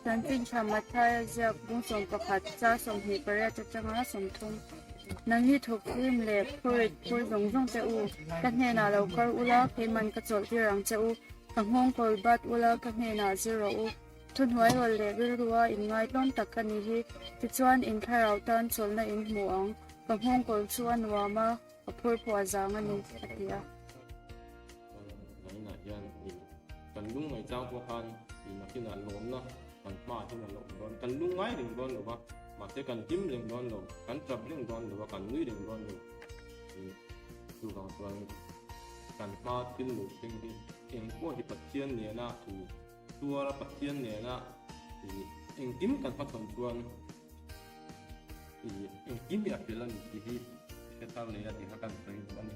Chanchin tha Mathaia ziak bung 11 char 28 atanga 30. Nangni thawkrim leh phurit phur zawng zawng te u, ka hnenah lo kal ula, keiman ka chawlh tir ang che u. Ka nghawng kawl bat ula, ka hnenah zir rawh u. Thuhnuaihawl leh rilrua inngaitlawm tak ka ni hi, tichuan in thlarau tan chawlhna in hmu ang. Ka nghawng kawl chu a nuam a, ka phur pawh a zang a ni, a ti a. Nainah hian i kan lungngaih chang pawh khan i nakinah lawmna kan hmaah hian a lo awm dawn. Kan lungngai reng dawn lo va, mahse kan hlim reng dawn lo, kan tap reng dawn lo va, kan nui reng dawn lo. I chuvang chuan kan hma thil lo thleng hi engpawh hi Pathian nena i tuara Pathian nena i engkim kan hmachhawn chuan i engkim hi a fel a ni tih hi hre thar leh a tih kha kan sawi duh a ni.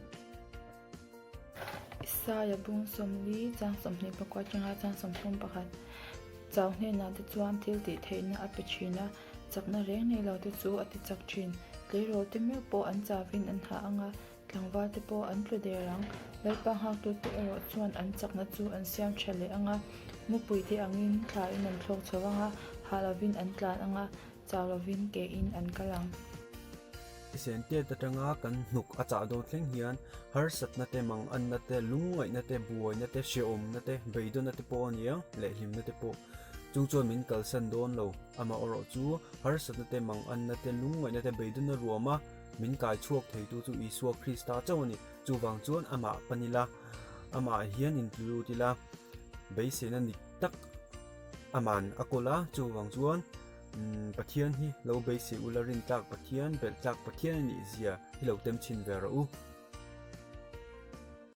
Isaia bung 40 chang 26 atanga chang 31 Chau hnenah te chuan thil tih theihna a pe thin a, chakna reng nei lo te chu a ti chak thin. Tleirawl te meuh pawh an chavin an hah ang a, tlangval te pawh an tlu der ang. Lalpa nghaktute erawh chuan an chakna chu an siam tha leh ang a, mupui te angin thlain an thlawk chho ang a, hah lovin an tlan ang a, chau lovin kein an kal ang. Thisen tet atanga kan hnuk a chah dawn thleng hian harsatna te, manganna te, lungngaihna te, buaina te, hrehawmna te, beidawnna te pawh a ni ang, leh hlimna te pawh chung chuan min kalsan dawn lo. Amaherawh chu harsatna te, manganna te, lungngaihna te, beidawnna ruama min kai chhuak theitu chu Isua Krista chauh a ni. Chuvang chuan amah pan ila, amah hian intlulut ila, beiseina dik tak aman a kawl a, chuvang chuan Pathian hi lo beisei ula rintlak Pathian, belhtlak Pathian a nih zia hi lo tem chhin ve rawh u.